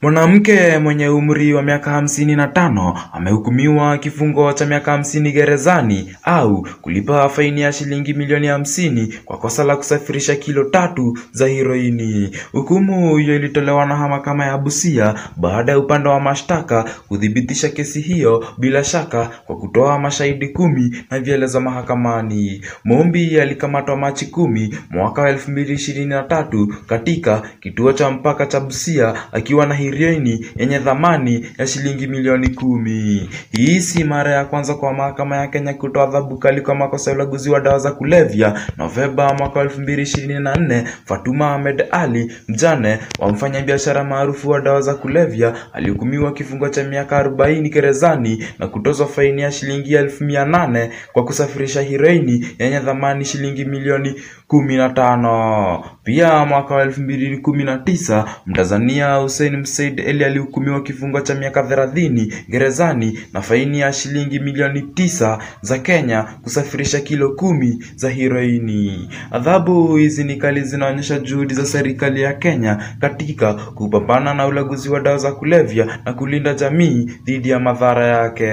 Mwanamke mwenye umri wa miaka 55 amehukumiwa kifungo cha miaka 50 gerezani au kulipa faini ya shilingi milioni 50 kwa kosa la kusafirisha kilo 3 za heroini. Hukumu hiyo ilitolewa na mahakama ya Busia baada ya upande wa mashtaka kuthibitisha kesi hiyo bila shaka kwa kutoa mashahidi 10 na vielezo mahakamani. Mumbi alikamatwa Machi 10 mwaka 2023 katika kituo cha mpaka cha Busia akiwa na heroini yenye thamani ya shilingi milioni 10. Hii si mara ya kwanza kwa mahakama ya Kenya kutoa adhabu kali kwa makosa ya ulaguzi wa dawa za kulevya. Novemba mwaka 2024, Fatuma Ahmed Ali, mjane wa mfanyabiashara maarufu wa dawa za kulevya, alihukumiwa kifungo cha miaka 40 gerezani na kutozwa faini ya shilingi 800,000 kwa kusafirisha heroini yenye thamani shilingi milioni 15. Pia mwaka wa 2019, Mtanzania Hussein Msaid Eli alihukumiwa kifungo cha miaka 30 gerezani na faini ya shilingi milioni 9 za Kenya kusafirisha kilo 10 za heroini. Adhabu hizi ni kali, zinaonyesha juhudi za serikali ya Kenya katika kupambana na ulaguzi wa dawa za kulevya na kulinda jamii dhidi ya madhara yake.